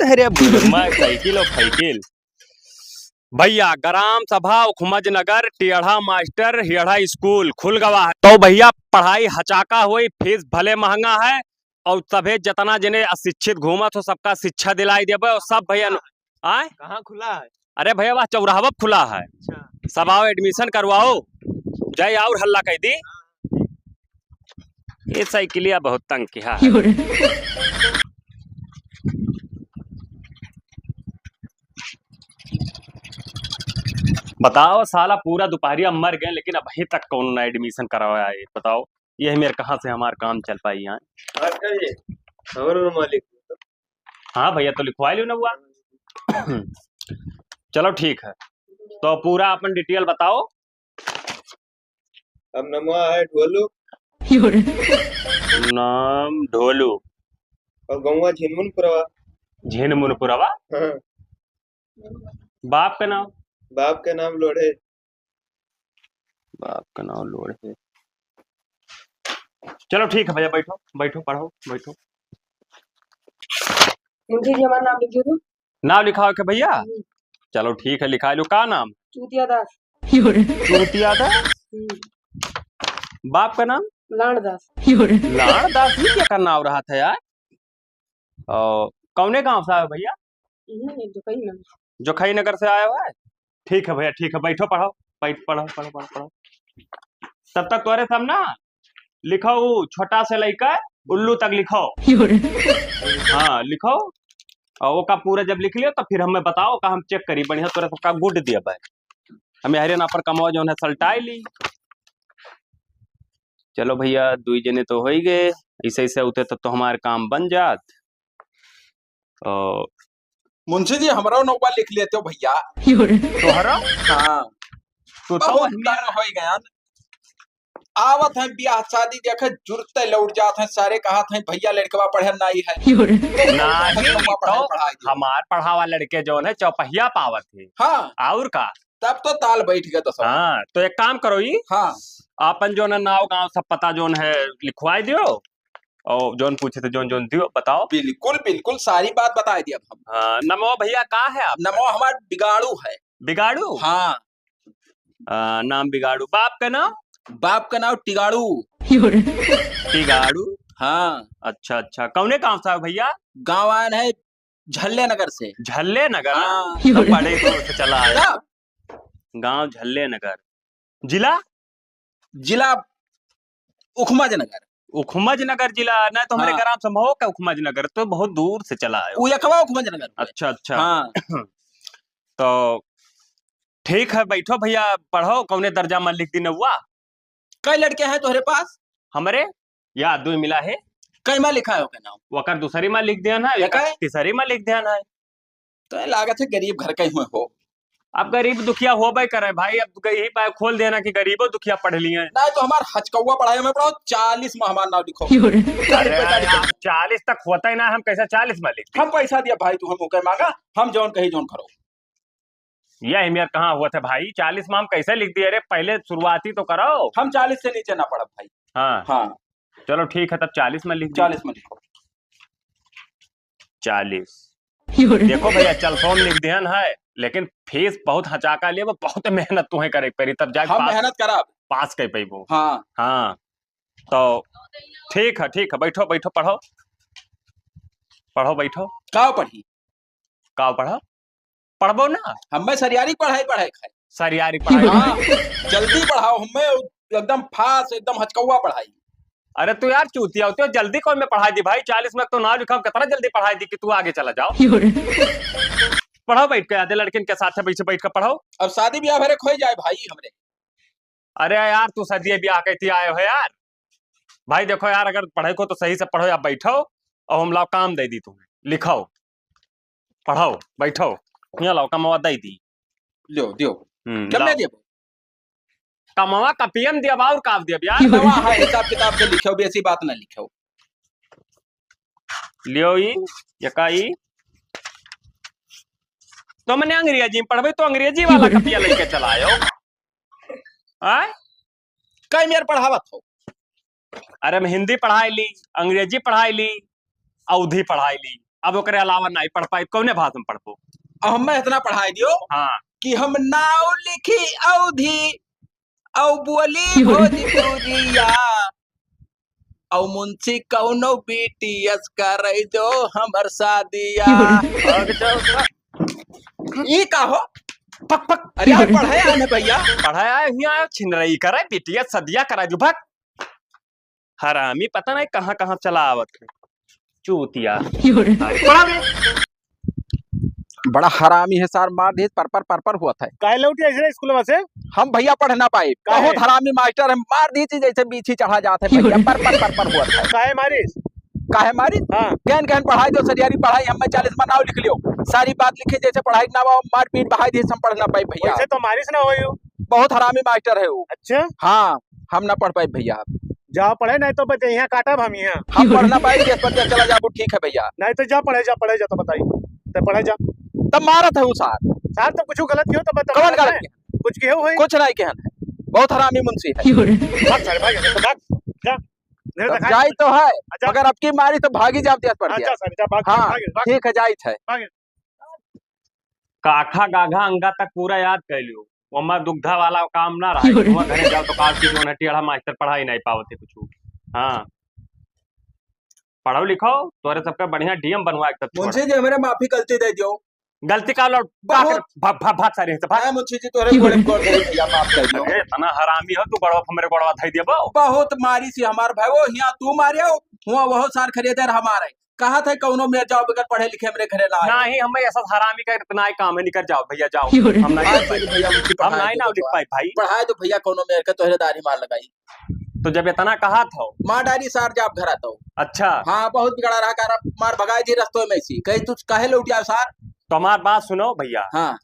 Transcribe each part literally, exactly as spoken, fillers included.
है रे? मैं साइकिल और फाइकिल। भैया, ग्राम सभा उखमज नगर, टेढ़ा मास्टर, हेढ़ा स्कूल खुल गवा है। तो भैया, पढ़ाई हचाका होई, फीस भले महंगा है, और सभे जतना जने अशिक्षित घूमत हो, सबका शिक्षा दिलाई देबे, और सब भैया नु-, आय? कहाँ खुला है? अरे भैया, वह चौराहा पर खुला है। अच्छा। सब आओ, admission करवाओ, जाए और हल्ला कह दी। ये साइकिलिया बहुत तंग किया है। बताओ साला, पूरा दोपहरिया मर गए, लेकिन अबहीं तक कौनो ना admission करवाया है। बताओ, ये मेरे कहाँ से हमार काम चल पाई यहाँ? और का ये? और मालिक? हाँ भैया, तो लिखवा लियो ना हुआ। चलो ठीक है, तो पूरा अपन detail बताओ। अब नमवा है ढोलू। नाम ढोलू। और गौवा झिनमुनपुरवा। झिनमुनपुरवा? हाँ। बाप का नाम? बाप का नाम लोढ़े। बाप का नाम लोढ़े। चलो ठीक है भैया, बैठो, बैठो, पढ़ो, बैठो। मुंशी जी, हमारा नाम लिख दो। नाम लिखाओ के भैया? हम्म। चलो ठीक है, लिखा लो। का नाम? चूतिया दास। चूतिया दास? हम्म। बाप का नाम? लाड़ दास। लाड़ दास, ये क्या का नाम रहा था यार? और कौने गांव से आए हो भैया? यही है, जोखई नगर। जोखई नगर से आए हो है? ठीक है भैया, ठीक है, बैठो, पढ़ो, बैठ, पढ़ो, पढ़ो, पढ़ो, पढ़ो। तब तक तोरे सब ना लिखो, उ छोटा से लेकर उल्लू तक लिखो। हाँ, लिखो। और ओका पूरा जब लिख लियो, तो फिर हमें बताओ, का हम check करी, बढ़िया तोरे सबका good दिया भाई। हमें हरे ना पर कमाओ, जौन है, सलटाई ली। चलो भैया, दुई जने तो हो ही गए, ऐसे ऐसे होते तब तो हमार काम बन जात। ओ। मुंशी जी, हमरो नौबा लिख लेते हो भैया। तोहरा? हाँ। तू तो बहुत वहमी तरह हो गया। आवत है ब्याह शादी, देखे जुरते लौट जात है, सारे कहत है, "भैया, लड़कवा पढ़े नहीं है।" नहीं, नौबा पढ़े, तो पढ़ाई दे। हमार पढ़ावा लड़के जौन है, चौपहिया पावत है। हाँ। और का? तब तो ताल बैठ गया तो सब। हाँ, तो एक काम करो ई, हाँ। आपन जौन है नाव गाँव सब पता जौन है लिखवाई दियो, और जौन पूछे थे जौन जौन दियो, बताओ। बिल्कुल, बिल्कुल, सारी बात बताई दिया हम। हाँ, नमो भैया, का है आप? नमो हमार बिगाड़ू है। बिगाड़ू? हाँ। आ, नाम बिगाड़ू। बाप का नाम? बाप का नाम टिगाड़ू। टिगाड़ू? हाँ। अच्छा, अच्छा। कौने गाँव से हो भैया? गाँव आन है झल्ले नगर से। झल्ले नगर? हाँ। तो बड़े दूर से चला आए। तब? गाँव झल्ले नगर। जिला? जिला उखमज नगर। उखमज नगर जिला, ना तो हमरे हाँ। ग्राम संभव का उखमज नगर, तो बहुत दूर से चला आए। उ एकवा उखमज नगर। अच्छा, अच्छा। हाँ। तो ठीक है, बैठो भैया, पढ़ो, कौने दर्जा में लिख दी नौवा? कई लड़के हैं तोहरे पास? हमरे या दुई मिला है। कई में लिखा है ओके नाम? वकर दूसरी में लिख दिया ना, एक एक है? तीसरी में लिख दिया ना। तो ये लागत है गरीब घर का ही हुए हो। अब गरीब दुखिया होबे करे भाई, अब यही पाए खोल देना कि गरीबो दुखिया पढ़ लिए। नहीं तो हमार हचकौआ पढ़ाई में पढ़ो, चालीस में हमार नाम लिखो। अरे चालीस पैंतालीस यार, चालीस तक होता ही ना, हम कैसे चालीस में लिख दें? हम पैसा दिया भाई, तू हम ओके मांगा, हम जौन कही जौन करो। यह हिमियर कहाँ हुआ था भाई? चालीस में हम कैसे लिख दिए? अरे, पहले शुरुआती तो करो। हम चालीस से नीचे ना पढ़ब भाई। हाँ। हाँ। चलो, ठीक है, तब चालीस में लिख दो। चालीस में लिखो। चालीस। देखो भैया, चल, सौ में लिख दिहन है, लेकिन फीस बहुत हचाका लेबो, बहुत मेहनत तुहे करे पड़ी, तब जाके हम पास, मेहनत करब। पास कर पैबो। हाँ। हाँ। तो ठीक है, ठीक है, बैठो, बैठो, पढ़ो। पढ़ो, बैठो। का पढ़ी? का पढ़ो? पढ़बो ना? हमें सरियारी पढ़ाई पढ़ाई खाए। सरियारी पढ़ाई हाँ, पढ़ाई। जल्दी पढ़ाओ, हमें एकदम फास्ट, एकदम हचकौआ पढ़ाई। अरे तू यार चूतिया होते हो, जल्दी कौन में पढ़ाई दी भाई? चालीस में तो नाम लिखा, हम कितना जल्दी पढ़ाई दी कि तू आगे चला जाओ। पढ़ो बैठ के, आधे लड़किन के साथ है, बैठ, बैठ के पढ़ो। अब शादी ब्याह भरे खोई जाए भाई हमरे। अरे यार, तू शादी ब्याह कहती आए हो यार। भाई देखो यार, अगर पढ़े को तो सही से पढ़ो या बैठो, और हम लाओ काम दे दी तुम्हें, लिखाओ, पढ़ाओ, बैठो, यहाँ लाओ, कमवा दे दी। लो, दियो। हम्म, कब लाओ। ले दियो? कमवा कपियन दिया बा और काव दिया यार। नवा है, हिसाब किताब से लिखो, बेसी बात ना लिखो। लियो ई, यका ई। तो मने अंग्रेजी में पढ़बे तो अंग्रेजी वाला कपिया लेके चला आयो। आय? कई मेर पढ़ावत हो? अरे हम हिंदी पढ़ाई ली, अंग्रेजी पढ़ाई ली, अवधी पढ़ाई ली। अब ओकरे अलावा नाहीं पढ़ पाई, कौने भाषा में पढ़बो? अब हमें इतना पढ़ाई दियो हाँ। कि हम नाव लिखी अवधी, अउ बोली भोजपुरिया, अउ मुंशी कौनो B T S करे जो हमर शादिया। भाग जाओ। ई का हो? पक, पक। अरे यार, पढ़े आए ना भैया। पढ़े आए, हियाँ आए, छिनरई करे, B T S सदिया करे जो, भाग। हरामी पता नहीं कहाँ कहाँ चला आवत है। चूतिया। पढ़ा बे। बड़ा हरामी है सार, मार दिहिस, पर पर पर पर होत है। काहे लौटी ऐसे स्कूलवा से? हम भैया पढ़ ना पाए, काहे? बहुत हरामी मास्टर है, मार दिहिस जैसे बीछी चढ़ा जात है भैया, पर पर पर पर होत है। काहे मारिस? काहे मारिस? हाँ। कहन कहन पढ़ाई दो, सरियारी पढ़ाई, हमें चालीस में नाव लिख लियो, सारी बात लिखे जैसे पढ़ाई के नाव, मारपीट बहाई दिहिस, हम पढ़ ना पाए भैया। वैसे तो मारिस ना होई हो। बहुत हरामी मास्टर है वो। अच्छा? हाँ, हम ना पढ़ पाए भैया। जाओ पढ़े, नहीं तो बस यहाँ काटब हम यहाँ। हम पढ़ ना पाए, देश परदेश चला जाबो, ठीक है भैया। नहीं तो जा पढ़े, जा पढ़े, जा तो बताई, तो पढ़े जा। तब मारत है वो सार। सार तो कुछ गलत कियो तो बता, कौन गलत किया? कुछ कियो होई? कुछ नहीं किया है, बहुत हरामी मुंशी है। भाग सारे, भाग, भाग, जा। नहीं तब तो जाई तो है, अच्छा। मगर अब की मारी तो भागी जाब देश परदेश। अच्छा, सारे, जा, भाग, हाँ, भाग, भाग। ठीक है, जाइत है। भाग। काखा गाघा अंगा तक पूरा याद कर लियो। ओमा दुग्धा वाला काम ना रहा। क्यों रे? वहाँ घरे जाओ तो का चीज, वहाँ टेढ़ा मास्टर पढ़ाई नहीं पावत है कुछ। हाँ, पढ़ो लिखो, तोरे सबका बढ़िया D M बनवा के सब छोड़। मुंशी जी, हमरे माफी गलती दे दियो। गलती का लौट, बहुत। भाग, भाग, भाग सारे से, भाग। हाँ, मुंशी जी, तोरे क्यों गोड़े रे? गोड़ धरी भैया, माफ कर दियो। अरे, इतना हरामी हो तू, गोड़वा पे हमरे गोड़वा धई देबो। बहुत मारी सी हमार भाई, वो हियाँ तू मारे हो, हुआ वहो सार खरीदे हमारे। कहा था कौनो मेर जाओ, बगैर पढ़े लिखे हमरे घरे ना आए। नहीं, हमें ऐसा हरामी का इतना ही काम है, निकल जाओ भैया, जाओ। क्यों रे? हम नहीं हाँ, लिख पाई। चल भैया, मुझे हम पढ़ाए नहीं दो ना लिख भैया। पाई भाई। पढ़ाए दो भैया, कौनो मेर के तोहरे दाढ़ी मार लगाई। तो जब इतना कहा था। मार डारी सार जाब घर आता हो। अच्छा। हाँ, बहुत बिगड़ा रहा, कार मार भगाई दी रस्तों में सी। कही तू काहे लौट आओ सार? तो हमार बात सुनो भैया। हाँ।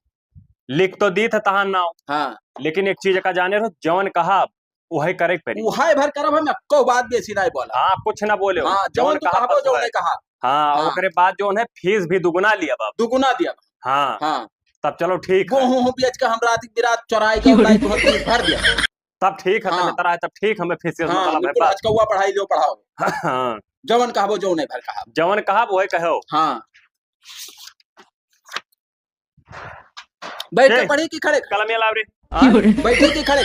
लिख तो दी था तहार नाव। हाँ। लेकिन एक चीज का जाने रहो, जवन कहा वही करे के पड़ी। उहाय भर करब, हम एको बात बेसी नाहीं बोला। हाँ, कुछ ना बोले हो। हाँ, जौन जौन तू कहा कहबो, बस जौन वही। नहीं कहा। हाँ, हाँ। ओकरे बाद जौन है, फीस भी दुगुना लिया बाबू। दुगुना दिया। हाँ। हाँ। तब चलो ठीक है। गेहूं बेच के हम रात बिरात चोराई के क्यों? उलाई को फीस भर दिया। तब ठीक है, हाँ। तब इतना है, तब ठीक, हमें फीस से हाँ, मतलब है, बिल्कुल, बस। आज कौआ पढ़ाई लो, पढ़ाओ। हाँ। जौन कहबो, जौन नहीं भर कहा। जौन कहा, वही कहो। हाँ। बैठ के ए, पढ़ी कि खड़े? कलमिया लाव रे। हाँ? बैठी कि खड़े?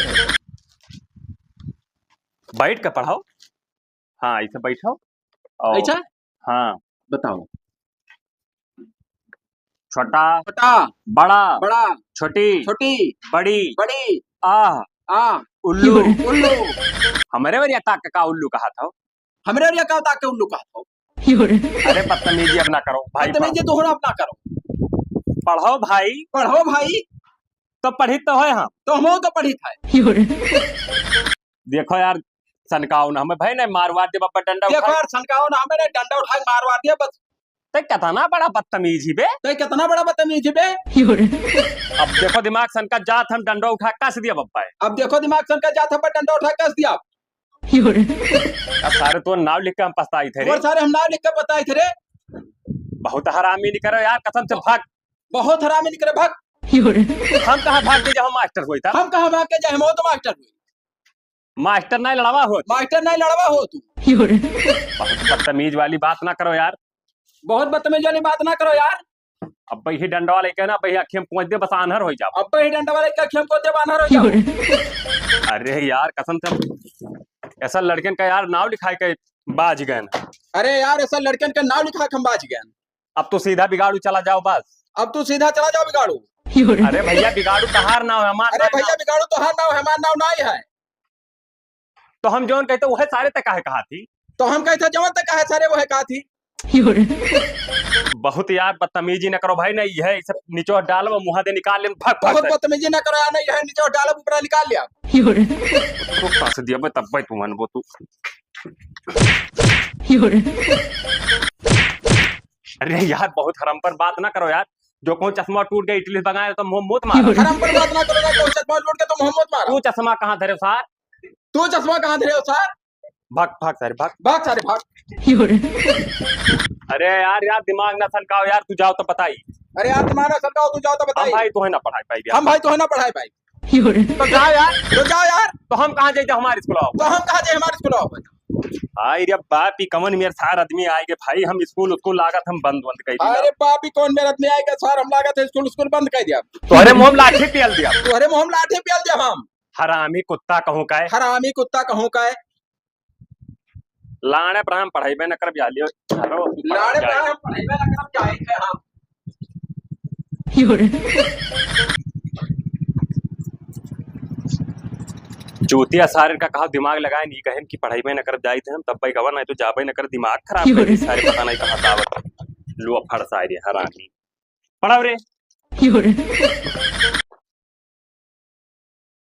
बैठ के पढ़ाओ। हाँ, ऐसे बैठो। और ऐसा? हाँ। बताओ। छोटा। छोटा। बड़ा। बड़ा। छोटी। छोटी। बड़ी। बड़ी। आह। आह। उल्लू। उल्लू। हमरे वरिया ताक का उल्लू कहा था? हमरे वरिया का ताक के उल्लू कहा था? अरे बदतमीजी अब ना करो भाई, बदतमीजी पढ़ो। तोहरा अब ना करो। पढ़ो भाई। पढ़ो भाई। तो पढ़ित तो है हम। तो हमहू तो पढ़ित है। देखो यार, सनकाओ ना हमें भाई, नहीं मारवार देब अब्बा डंडा देखो उठा। यार, सनकाओ ना हमें, नहीं डंडा उठा के मारवार दिया बस। ते कितना बड़ा बदतमीज ही बे। ते कितना बड़ा बदतमीज ही बे। अब देखो दिमाग सनका जात हम डंडा उठा कस दिया बब्बा है। अब देखो दिमाग सनका जात हम डंडा उठा कस दिया। अब सारे तो नाव लिख के हम पछताई थे रे। और सारे हम नाव लिख के पछताई थे रे। बहुत हरामी निकरो यार, कसम से भाग। बहुत हरामी निकरे, भाग। हम कहाँ भाग के जहाँ मास्टर होई था? हम कहाँ भाग के जहाँ मौत मास्टर होई? मास्टर नहीं लड़वा हो। मास्टर नहीं लड़वा हो तू। बहुत बदतमीज वाली बात ना करो यार। बहुत बदतमीज वाली बात ना करो यार। अब भाई ही डंडवा लेके ना भाई अखिम पहुंच दे, बस आन्हर हो जाओ। अब भाई डंडवा लेके अखिम पहुंच दे, आन्हर हो जाओ। अरे यार कसम से ऐसा लड़कन का यार नाव लिखाए के बाज गए। अरे यार ऐसा लड़कन का नाव लिखा के हम बाज गए। अब तू सीधा बिगाड़ू चला जाओ बस। अब तू सीधा चला जाओ बिगाड़ू। अरे भैया बिगाड़ू तहार नाव है, हमार अरे नाव है। भैया बिगाड़ू तहार नाव है, हमार नाव नाई है। तो हम जौन कहते वह सारे तक काहे कहा थी? तो हम कहते जौन तक काहे सारे वह कहा थी? बहुत यार बदतमीजी न करो भाई, नहीं है इसे निचोड़ डाल वो मुंह दे निकाल ले, भाग, भाग बहुत से। बदतमीजी न करो यार, नहीं है निचोड़ डाल ऊपर निकाल लिया। तो फंस दिया मैं तब भाई तुम वो तू। अरे यार, बहुत हराम पर बात ना करो यार। जो कहूँ चश्मा टूट गया, इटली से मंगाया, तो मुंह मत मारो। हराम पर बात ना करो यार, कहूँ चश्मा टूट गया, तो मुंह मत मारो। तू चश्मा कहाँ धरे सार? तू चश्मा कहाँ धरे हो सार? भाग, भाग सारे, भाग। भाग सारे, भाग। अरे यार, यार, दिमाग ना सनकाओ यार, तू जाओ तो बताई। अरे यार, दिमाग ना सनकाओ, तू जाओ तो हम बताई। भाई, तोहे ना पढ़ाई पाई यार। हम भाई, तोहे ना पढ़ाई पाई। तो जाओ यार। तो जाओ यार। तो हम कहाँ जाए, हमारे स्कूल आओ। तो हम कहाँ जाए, हमारे स्कूल आओ। आई रे बाप, ई कवन मेर सार आदमी आए गे भाई, हम स्कूल, स्कूल लागत हम बंद, बंद कर दिया। अरे बाप, ई कवन मेर आदमी आए गे सार, हम लागत है स्कूल, स्कूल बंद कर दिया। तोहरे मुंह में लाठी पेल दिया। तोहरे मुंह में लाठी पेल दिया हम। हरामी कुत्ता कहूँ का है। हरामी कुत्ता कहूँ का है। लाड़े पर हम पढ़ाई में न करब, जा लियो। लाड़े पर हम पढ़ाई में न करब, जाए थे हम। चूतिया सारे का कहा दिमाग लगाए, नहीं कहे कि पढ़ाई में न करब जाई थे हम, तब भाई गवा नहीं तो जाबे न कर, दिमाग खराब कर दी सारे, पता नहीं कहाँ से आवत। लो फड़ सारे हरामी। पढ़ाओ रे।